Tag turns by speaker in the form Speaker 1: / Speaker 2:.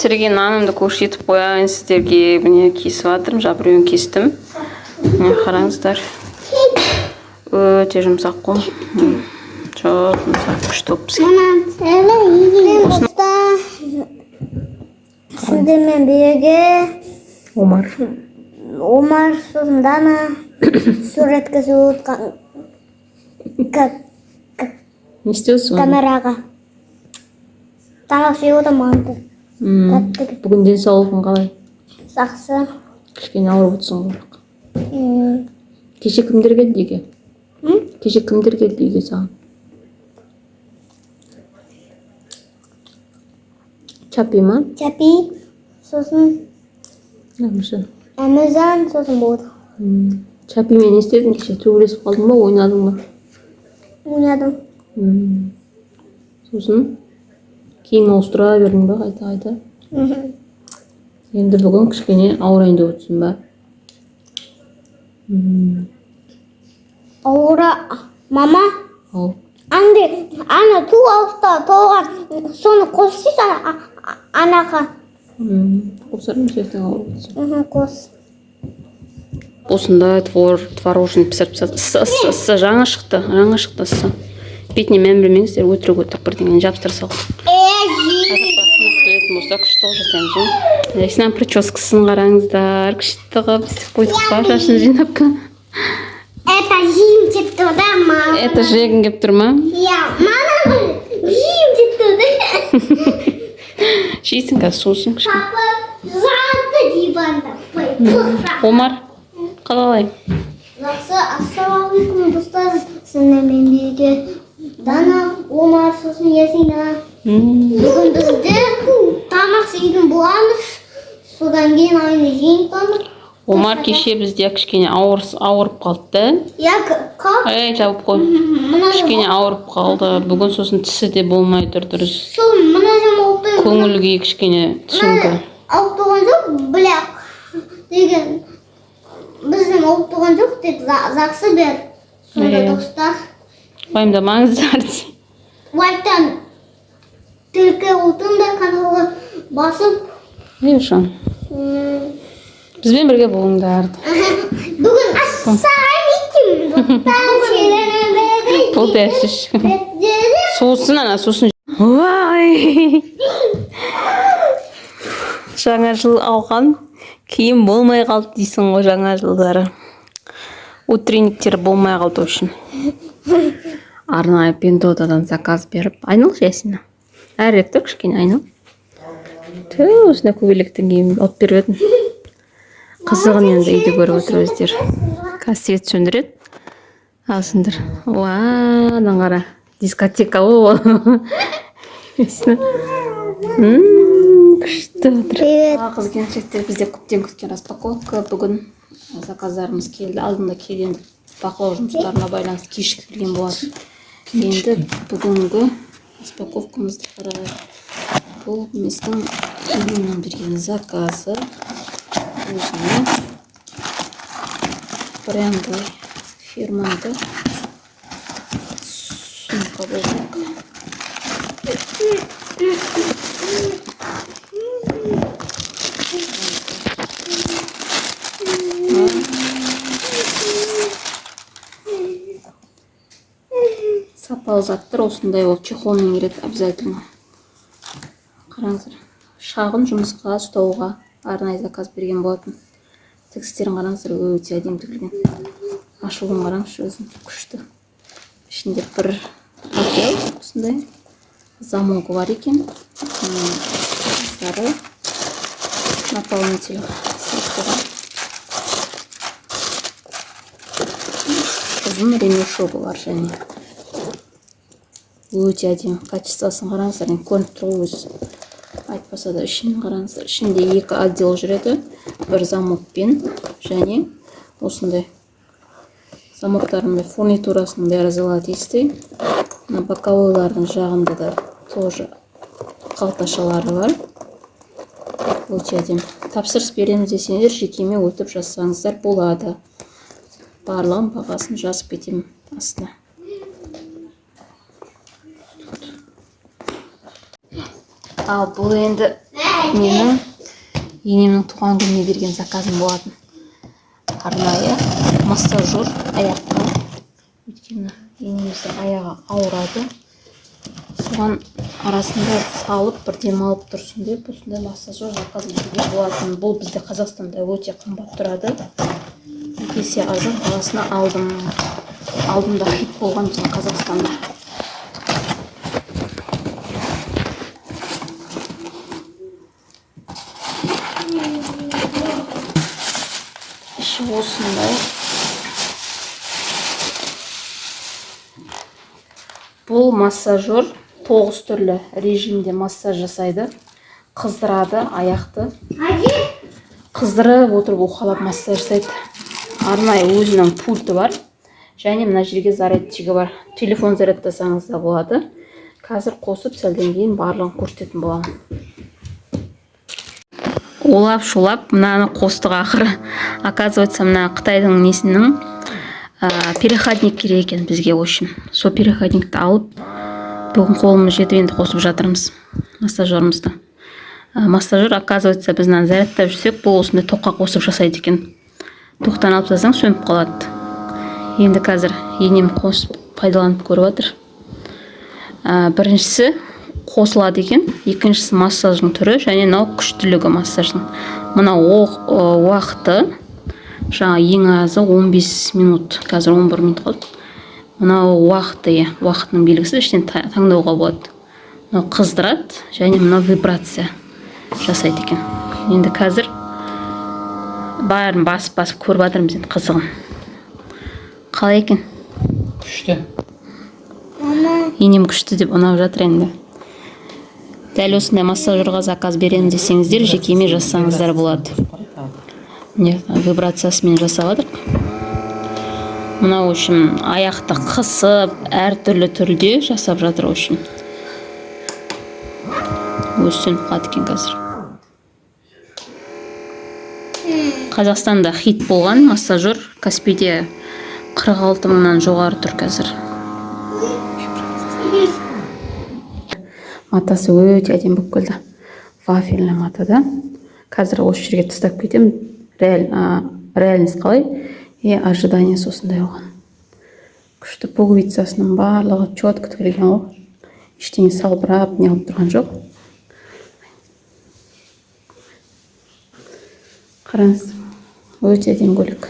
Speaker 1: Пісірген нанымды көрсетіп қояйын сіздерге. Міне, кесіп жатырмын, жаңа біреуін кестім. Міне, қараңыздар, өте жұмсақ қой. Жоқ, жұмсақ, күшті болып піскен.
Speaker 2: Достар, сіздермен бірге
Speaker 1: Омар.
Speaker 2: Омар, сосын Дана суретке түсіп отқан
Speaker 1: Не істейсің?
Speaker 2: Камераға тамақ жеп отырмын. Тәтті.
Speaker 1: Бүгін денсаулығың қалай?
Speaker 2: Жақсы.
Speaker 1: Кішкене ауырып отырсың ғой бірақ. Кеше кімдер келді үйге?
Speaker 2: М?
Speaker 1: Кеше кімдер келді үйге саған? Чапи ма?
Speaker 2: Чапи, сосын
Speaker 1: Әміржан.
Speaker 2: Әміржан, сосын болды.
Speaker 1: Чапимен не істедің кеше? Төбелесіп қалдың ба, ойнадың ба?
Speaker 2: Ойнадым.
Speaker 1: Сосын кейін ауыстыра бердің ба қайта қайта?
Speaker 2: Мхм.
Speaker 1: Енді бүгін кішкене ауырайын деп отырсың ба?
Speaker 2: Ауыра мама.
Speaker 1: Ал.
Speaker 2: Андай ана ту ауызда толған, соны қоссайшы анаға.
Speaker 1: Қосармыз ертең ауырып отырсың.
Speaker 2: Мхм, қос.
Speaker 1: Осындай творожный пісіріп тастады. Ыссы, ыссы, ыссы, жаңа шықты, жаңа шықты, ыссы. Бетіне мән бермеңіздер, өтірік өтірік бірдеңені жабыстыра сал. Қонақ келетін болса, күшті қылып жасаймыз ғой. Ясинаның прическасын қараңыздар, күшті қылып істеп қойдық па, шашын жинап па.
Speaker 2: Это жеймін деп тұр да, мама.
Speaker 1: Это жегің келіп тұр ма?
Speaker 2: Иә, мама, жеймін деп тұр да.
Speaker 1: Жейсің қазір, суысын кішкене.
Speaker 2: Папа жатты диванда.
Speaker 1: Омар, қалай?
Speaker 2: Жақсы, ассалаумағалейкум, достар. Сіздермен бірге Дана, Омар, сосын Ясина. Бүгін бізде тамақ жейтін боламыз. Содан кейін айны жейін тамақ.
Speaker 1: Омар кеше бізде кішкене ауырып қалды да.
Speaker 2: Иә, қап.
Speaker 1: Ей, жауып қой.
Speaker 2: Мына
Speaker 1: Кішкене ауырып қалды. Бүгін сосын тісі де болмай тұр дұрыс.
Speaker 2: Сол мына жем ауырып тұр.
Speaker 1: Көңіл күйі кішкене түсіңкі.
Speaker 2: Ауырып тұрған жоқ, бірақ деген біздің ауырып тұрған жоқ, тек жақсы бер. Сонда достар,
Speaker 1: Уайымдамаңыздар.
Speaker 2: Лайктан түлкі отын да каналға басып,
Speaker 1: Ешан. Бізбен бірге болыңдар.
Speaker 2: Бүгін ассалаумағалейкум, достар.
Speaker 1: Болды, әшіш. Сусын ана, сусын. Уай! Жаңа жыл алған киім болмай қалды дейсің ғой, жаңа жылдары. Утренниктер болмай қалды, в общем. Арнайы Пиндуодуодан заказ беріп. Айналшы, Ясина. Әрірек тұр кішкене, айнал. Ту, осындай көйлектің киімін алып беріп едім. Қызығын енді үйде көріп отыр өздері. Қазір свет сөндіреді. Алсыңдар. Уа, анан қара. Дискотека ғой. Ясина. Күшті отыр.
Speaker 2: Привет.
Speaker 1: Қыз келіншектер, бізде көптен күткен распаковка. Бүгін заказдарымыз келді. Алдында келген бақылау жұмыстарына байланысты кешігіп келген болатын. Енді бүгінгі распаковкамызды қарайық. Бұл біздің Иринның берген заказы. Өзіне брендовый фирманды сумка болмақ. Сапалы заттар осындай ол чехолмен келеді обязательно. Қараңыздар, шағын жұмысқа ұстауға арнайы заказ берген болатын. Тігістерін қараңыздар, өте әдемі тігілген. Ашылуын қараңызшы өзін, күшті. Ішінде бір пакет, осындай замогы бар екен. Сары наполнитель салып. Ұзын ремешогы бар және өте әдемі. Качествосын қараңыздар, енді көрініп тұр ғой өзі. Айтпаса да, ішін қараңыздар. Ішінде екі отдел жүреді. Бір замокпен және осындай замоктардың фурнитурасының бәрі золотистый. Мына боковойлардың жағында да тоже қалташалары бар. Өте әдемі. Тапсырыс береміз десеңдер, жекеме өтіп жазсаңыздар болады. Барлығын бағасын жазып кетемін астына. Ал бұл енді Менің енемнің туған күніне берген заказым болатын. Арнайы массажер аяққа. Өйткені енеміздің аяғы ауырады. Соған арасында салып бір демалып тұрсын деп осындай массажер заказ етуге болатын. Бұл бізде Қазақстанда өте қымбат тұрады. 2 есе арзан бағасына алдым. Алдында хит болған біздің Қазақстанда. Іші осындай. Бұл массажер 9 түрлі режимде массаж жасайды. Қыздырады аяқты. Қыздырып отырып уқалап массаж жасайды. Арнайы өзінің пульті бар. Және мына жерге зарядчигі бар. Телефон зарядтасаңыз да болады. Қазір қосып сәлден кейін барлығын көрсететін боламын. Улап шулап мынаны қостық ақыры. Оказывается, мына Қытайдың несінің, переходник керек екен бізге, в общем. Сол переходникті алып, бүгін қолымыз жетіп енді қосып жатырмыз массажерімізді. Массажер, оказывается, біз мынаны зарядтап жүрсек, бұл осындай тоққа қосып жасайды екен. Тоқтан алып тастасаң сөніп қалады. Енді қазір енем қосып пайдаланып көріп жатыр. Біріншісі қосылады екен, екіншісі массаждың түрі және мынау күштілігі массаждың. Мынау уақыты жаңа ең азы 15 минут, қазір 11 минут қалды. Мынау уақыты, иә, уақытының белгісі, іштен таңдауға болады. Мынау қыздырады және мынау вибрация жасайды екен. Енді қазір бәрін басып-басып көріп жатырмыз енді қызығын. Қалай екен?
Speaker 3: Күшті.
Speaker 2: Мама.
Speaker 1: Енем күшті деп ұнап жатыр енді. Дәл осындай массажерға заказ беремін десеңіздер, жекеме жазсаңыздар болады. Міне, вибрациясымен жасап жатырық. Мынау, в общем, аяқты қысып, әртүрлі түрде жасап жатыр, в общем. Өзі сөніп қалады екен қазір. Қазақстанда хит болған массажер Каспийде 46 мыңнан жоғары тұр қазір. Матасы өте әдемі болып келді. Вафельный мата да. Қазір осы жерге тастап кетемін. Реальность қалай? И ожидание осындай оған. Күшті пуговицасының барлығы четко тігілген ғой. Ештеңе салбырап, не қылып тұрған жоқ. Қараңыз, өте әдемі көйлек.